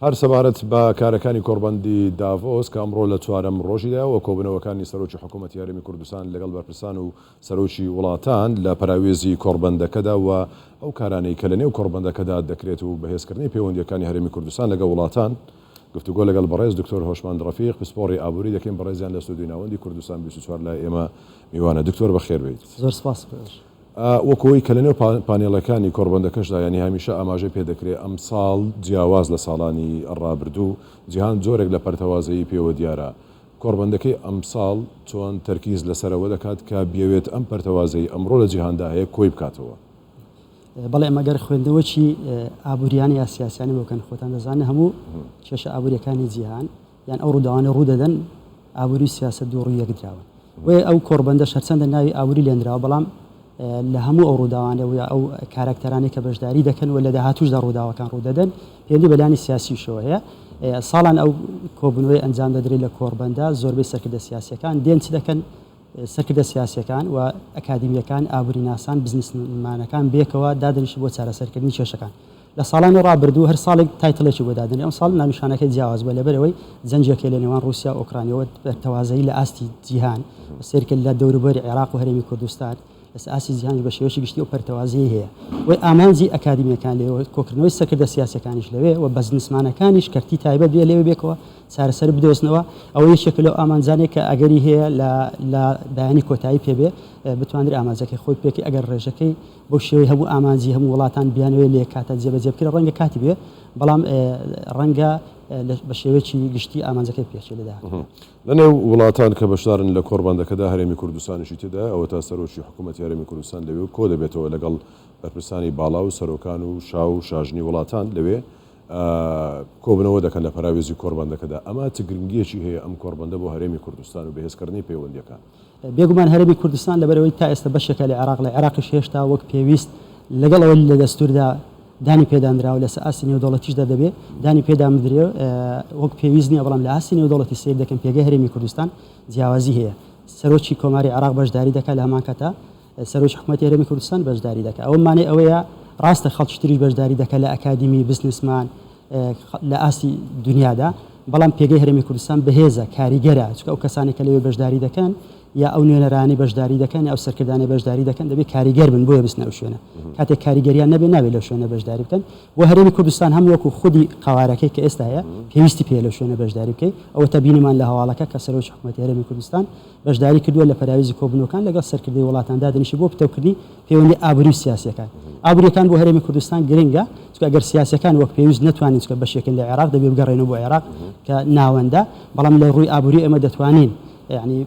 هەر سەبارەت بە کارەکانی کۆڕبەندی داڤۆس کە ئەمڕۆ لە چوارەم ڕۆژیدایە و کۆبوونەوەکانی سەرۆکی حکوومەتی هەرێمی کوردستان لەگەڵ بەرپرسان و سەرۆکی وڵاتان لە پەراوێزی کۆڕبەندەکەدا و ئەو کارانەی کە لەنێو کۆڕبەندەکەدا دەکرێت و بەهێزکردنی پەیوەندییەکانی هەرێمی کوردستان لەگەڵ وڵاتان، گفتوگۆ لەگەڵ بەڕێز دکتۆر هۆشمەند ڕەفیق پسپۆڕی ئابووری دەکەین، بەڕێزیان لە ستۆدیۆی ناوەندی کوردستان 24 لای ئێمە میوانە. دکتۆر بەخێربێیت. زۆر سپاس بەڕێز. وەک ئەوەی کە لەنێو پانێڵەکانی کۆڕبەندەکەشدا یانی هەمیشە ئاماژەی پێ دەکرێ ئەمساڵ جیاواز لە ساڵانی ڕابردوو جیهان جۆرێک لە پەرتەوازەیی پێوە دیارە، کۆڕبەندەکەی ئەمساڵ چۆن تەرکیز لەسەر ئەوە دەکات کە بیەوێت ئەم پەرتەوازەیی ئەمڕۆ لە جیهاندا هەیە کۆی بکاتەوە؟ بەڵێ ئەمە گەر خوێندنەوەکی ئابووریانە یا سیاسیانە بۆ بکەن خۆتان دەزانن هەموو کێشە ئابووریەکانی جیهان یان ئەو ڕووداوانەی ڕوو دەدەن ئابووری و سیاسەت دوو ڕووی یەک دراون. بۆیە ئەو کۆڕبەندەش هەرچەندە ناوی ئابووری لێنراوە بەڵام لە هەموو ئەو ڕووداوانە و یا ئەو کاراکتەرانەی کە بەشداری دەکەن و لە داهاتووشدا ڕووداوەکان ڕوو دەدەن پەیوەندی بە لایەنی سیاسیشەوە هەیە. ساڵان ئەو کۆبوونەوەی ئەنجام دەدرێت لە کۆڕبەندە زۆربەی سەرکردە سیاسیەکان دێن چ دەکەن؟ سەرکردە سیاسیەکان و ئەکادیمیەکان، ئابووریناسان، بزنسمانەکان بێکەوە دادەنیشن بۆ چارەسەرکردنی کێشەکان. لە ساڵانی ڕابردوو هەر ساڵێک title ێکی بۆ دادەنرێ، ئەمساڵ ناونیشانەکەی جیاواز بووە لەبەرئەوەی جەنگێک هەیە لە نێوان ڕووسیا و ئۆکرانیا و پەرتەوازەیی لە ئاستی جیهان و سەیرکە لە دەوروبەری عێراق و هەرێمی کوردستان لەسەر ئاستی جیهانیش بە شێوەیەکی گشتی ئەو پەرتەوازەیی هەیە بۆیە ئامانجی ئەکادیمیەکان لێوە کۆکردنەوەی سەرکردە سیاسیەکانیش لەوێ و بەزنسمانەکانیش کەرتی تایبەت بێ لەوێ بێکەوە چارەسەر بدۆزنەوە ئەوە یەکێکە لەو ئامانجانەی کە ئەگەری هەیە لە لە بەیانی کۆتایی پێ بێ بتوانرێ ئامانجەکەی خۆی پێکی ئەگەر ڕێژەکەی بەو شێوەی هەموو ئامانجی هەموو وڵاتان بیانەوێت لە یەک کاتە جێبەجێ بکرێت ڕەنگە کاتی بوێت، بەڵام ڕەنگە بە شێوەیەکی گشتی ئامانجەکەی بپێکێت لە داهاتوودا. لەنێو وڵاتان کە بەشدارن لە کۆڕبەندەکەدا هەرێمی کوردستانیشی تێدایە، ئەوەتا سەرۆکی حکوومەتی هەرێمی کوردستان لەوێ کۆدەبێتەوە لەگەڵ بەرپرسانی باڵا و سەرۆکان و شا و شاژنی وڵاتان لەوێ کۆبنەوە دەکەن لە پەراوێزی کۆڕبەندەکەدا، ئەمە چ گرنگییەکی هەیە ئەم کۆڕبەندە بۆ هەرێمی کوردستان و بەهێزکردنی پەیوەندییەکان؟ بێگومان هەرێمی کوردستان لەبەرئەوەی تا ئێستا بەشێکە لە عێراق، لە عێراقیش هێشتا وەک پێویست لەگەڵ ئەوەی لە دەستووردا دانی پێدانراوە لەسەر ئاستی نێودەوڵەتیشدا دەبێ دانی پێدا بدرێ وەک پێویست نییە، بەڵام لە ئاستی نێودەوڵەتی سەیر دەکەن پێگەی هەرێمی کوردستان جیاوازی هەیە. سەرۆکی کۆماری عێراق بەشداری دەکات لە هەمان کاتا سەرۆکی حکومەتی هەرێمی کوردستان بەشداری دەکات. ئەوە مانای ئەوەیە ڕاستە خەڵکی تریش بەشداری دەکات لە ئەکادیمی، بزنسمان، لە ئاستی دونیادا، بەڵام پێگەی هەرێمی کوردستان بەهێزە، کاریگەرە، چونکە ئەو کەسانەی کە لەوێ بەشداری دەکەن یا ئەو نوێنەرانەی بەشداری دەکەن یا ئەو سەرکردانەی بەشداری دەکەن دەبێت کاریگەر بن بۆیە بچنە ئەو شوێنە. کاتێک کاریگەریان نەبێت نابێت لەو شوێنە بەشداری بکەن. بۆ هەرێمی کوردستان هەم وەکو خودی قەوارەکەی کە ئێستا هەیە پێویستی پێیە لەو شوێنە بەشداری بکەی، ئەوەتا بینیمان لە هەواڵەکە کە سەرۆکی حکومەتی هەرێمی کوردستان بەشداری کردووە لە پەراوێزی کۆبوونەوەکان لەگەڵ سەرکردەی وڵاتان دادەنیشێت بۆ پتەوکردنی پەیوەندی ئابووری و سیاسییەکان. ئابوورییەکان بۆ هەرێمی کوردستان گرنگە، چونکە ئەگەر سیاسییەکان وەک پێویست نەتوانین، چونکە بەشێکن لە عێراق، دەبێت بگەڕێنەوە بۆ عێراق کە ناوەندە، بەڵام لە ڕووی ئابووری ئێمە دەتوانین یانی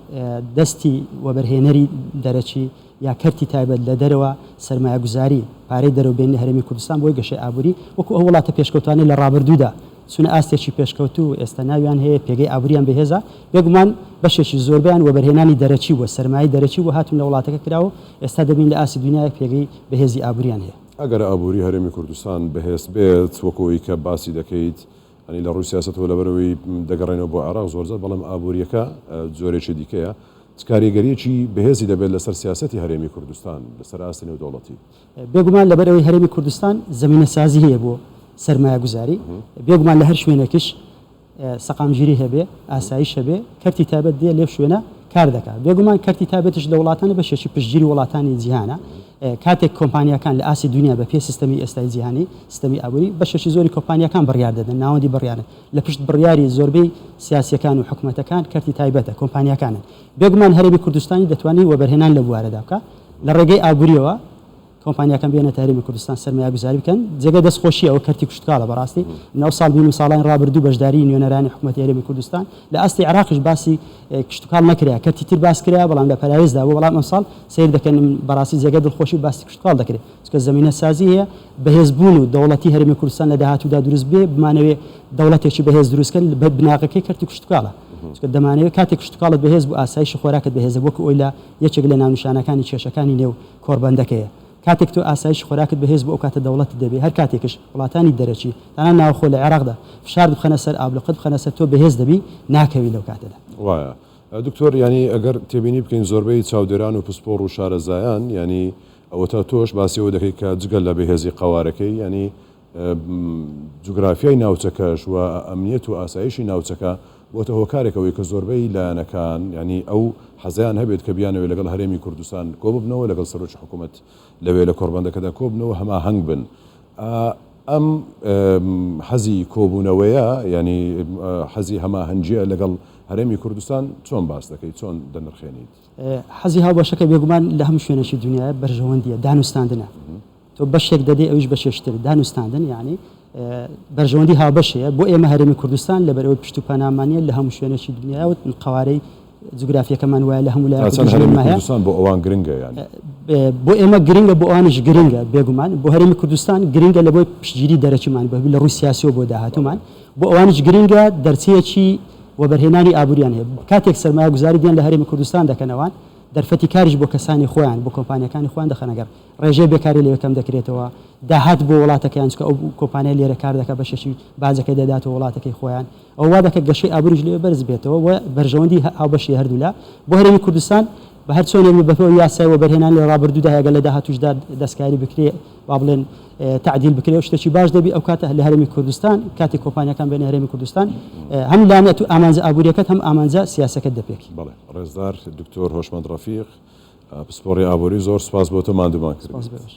دەستی وەبەرهێنەری دەرەکی یا کەرتی تایبەت لە دەرەوە سەرمایەگوزاری، پارەی دەرەوە بێننە هەرێمی کوردستان بۆی گەشەی ئابووری وەکو ئەو وڵاتە پێشکەوتوانەی لە ڕابردوودا چوونە ئاستێکی پێشکەوتوو و ئێستا ناویان هەیە، پێگەی ئابووریان بەهێزە، بێگومان بەشێکی زۆربەیان وەبەرهێنانی دەرەکی بووە، سەرمایەی دەرەکی بووە هاتوون لە وڵاتەکە کراوە و ئێستا دەبینین لە ئاستی دونیایە پێگەی بەهێزی ئابووریان هەیە. ئەگەر ئابووری هەرێمی کوردستان بەهێز بێت وەکو ئەوەی کە باسی دەکەیت، یانی لە ڕووی سیاسەتەوە لەبەرئەوەی دەگەڕێنەوە بۆ عێراق زۆرجار، بەڵام ئابوورییەکە جۆرێکی دیکەیە، چ کاریگەرییەکی بەهێزی دەبێت لەسەر سیاسەتی هەرێمی کوردستان لەسەر ئاستی نێودەوڵەتی؟ بێگومان لەبەرئەوەی هەرێمی کوردستان زەمینەسازی هەیە بۆ سەرمایەگوزاری، بێگومان لە هەر شوێنێکیش سەقامگیری هەبێ، ئاسایش هەبێ، کەرتی تایبەت دێ لەو شوێنە کار دەکا. بێگومان کەرتی تایبەتیش لە وڵاتانە بەشێکی پشتگیری وڵاتانی جیهانە. کاتێک کۆمپانیاکان لە ئاستی دونیا بە پێی سیستەمی ئێستای جیهانی، سیستەمی ئابووری، بەشێکی زۆری کۆمپانیاکان بڕیار دەدەن، ناوەندی بڕیارن. لە پشت بڕیاری زۆربەی سیاسییەکان و حکومەتەکان کەرتی تایبەتە، کۆمپانیاکانن. بێگومان هەرێمی کوردستانی دەتوانی وەبەرهێنان لەو بوارەدا بکا. لە ڕێگەی ئابوورییەوە کۆمپانیاکان بێنە هەرێمی کوردستان سەرمایەگوزاری بکەن، جێگای دەستخۆشییە ئەوە کەرتی کشتوکاڵە بەڕاستی من ئەو ساڵ بینیم ساڵانی ڕابردوو بەشداریی نوێنەرانی حکومەتی هەرێمی کوردستان لە ئاستی عێراقیش باسی کشتوکاڵ نەکرا کەرتی تر باس کرا بەڵام لە پەراوێزدا بوو بەڵام ئەمساڵ سەیر دەکەن بەڕاستی جێگای دڵخۆشی و باسی کشتوکاڵ دەکرێت چونکە زەمینەسازی هەیە بەهێزبوون و دەوڵەتی هەرێمی کوردستان لە داهاتوودا دروست بێ بمانەوێ دەوڵەتێکی بەهێز دروست کەن بناغەکەی کەرتی کشتوکاڵە چونکە دەمانەوێ کاتێک کشتوکاڵت بەهێز بوو ئاسایشی خۆراکت بەهێزە وەکو ئەوی لە یەکێک لە ناونیشانەکانی کێشەکانی نێو کۆڕبەندەکەیە. کاتێک تۆ ئاسایشی خۆراکت بەهێز بوو ئەوکاتە دەوڵەتت دەبێ، هەر کاتێکش وڵاتانی دەرەکی، تەنانەت ناوخۆ لە عێراقدا فشارت بخەنە سەر، ئابلوقەت بخەنە سەر تۆ بەهێز دەبی، ناکەوی لەو کاتەدا. وایە دکتۆر یانی ئەگەر تێبینی بکەین زۆربەی چاودێران و پسپۆڕ و شارەزایان یانی ئەوەتا تۆش باسی ئەوە دەکەی کە جگە لە بەهێزی قەوارەکەی یانی. جوگرافیای ناوچەکەش و ئەمنیەت و ئاسایشی ناوچەکە بۆتە هۆکارێک ئەوەی کە زۆربەی لایەنەکان یانی ئەو حەزەیان هەبێت کە بیانەوێت لەگەڵ هەرێمی کوردستان کۆببنەوە لەگەڵ سەرۆکی حکوومەت لەوێ لە کۆڕبەندەکەدا کۆبنەوە هەماهەنگ بن. ئەم حەزی کۆبوونەوەیە یانی حەزی هەماهەنگییە لەگەڵ هەرێمی کوردستان چۆن باس دەکەیت چۆن دەنرخێنیت؟ حەزی هاوبەشەکە بێگومان لە هەموو شوێنێکی دنیایە بەرژەوەندییە، دانوستاندنە. تۆ بەشێک دەدەی ئەویش بەشێکی تر، دانوستاندن یانی بەرژەوەندی هاوبەش هەیە بۆ ئێمە هەرێمی کوردستان لەبەرئەوەی پشت و پەنامان نییە لە هەموو شوێنێکی دنیایە و قەوارەی جوگرافیەکەمان وایە لە هەموو لایەک تا چەند هەرێمی کوردستان بۆ ئەوان گرنگە یانی؟ بۆ ئێمە گرنگە بۆ ئەوانیش گرنگە بێگومان بۆ هەرێمی کوردستان گرنگە لە بۆی پشتگیری دەرەکیمان بە لە ڕووی سیاسیەوە بۆ داهاتوومان بۆ ئەوانیش گرنگە دەرچەیەکی وەبەرهێنانی ئابووریان هەیە کاتێک سەرمایەگوزاری دێن لە هەرێمی کوردستان دەکەن ئەوان دەرفەتی کاریش بۆ کەسانی خۆیان بۆ کۆمپانیاکانی خۆیان دەخەنە گەڕ ڕێژەی بێکاری لەوێ کەم دەکرێتەوە، داهات بۆ وڵاتەکەیان، چونکە ئەو کۆمپانیای لێرە کار دەکات بەشێکی باجەکەی دەداتەوە وڵاتەکەی خۆیان، ئەوە وا دەکات گەشەی ئابووریش لەوێ بەرز بێتەوە و بەرژەوەندی هاوبەشی هەردوولا. بۆ هەرێمی کوردستان بە هەر چۆنێک بێت بەپێی ئەو یاسای وەبەرهێنان لە ڕابردوودا هەیە، گەر لە داهاتووشدا دەستکاری بکرێ با بڵێن تەعدیل بکرێ شتێکی باش دەبی، ئەو کاتە لە هەرێمی کوردستان کاتێک کۆمپانیاکان بێنە هەرێمی کوردستان هەم لانەت و ئامانجە ئابوورییەکەت هەم ئامانجە سیاسەکەت دەپێکی. بەڵێ ڕێزدار دکتۆر هۆشمەند ڕەفیق، پسپۆڕی ئابووری زۆر سوپاس بۆ تۆ ماندوومان کردیت. سوپاس بۆ ئێوەش.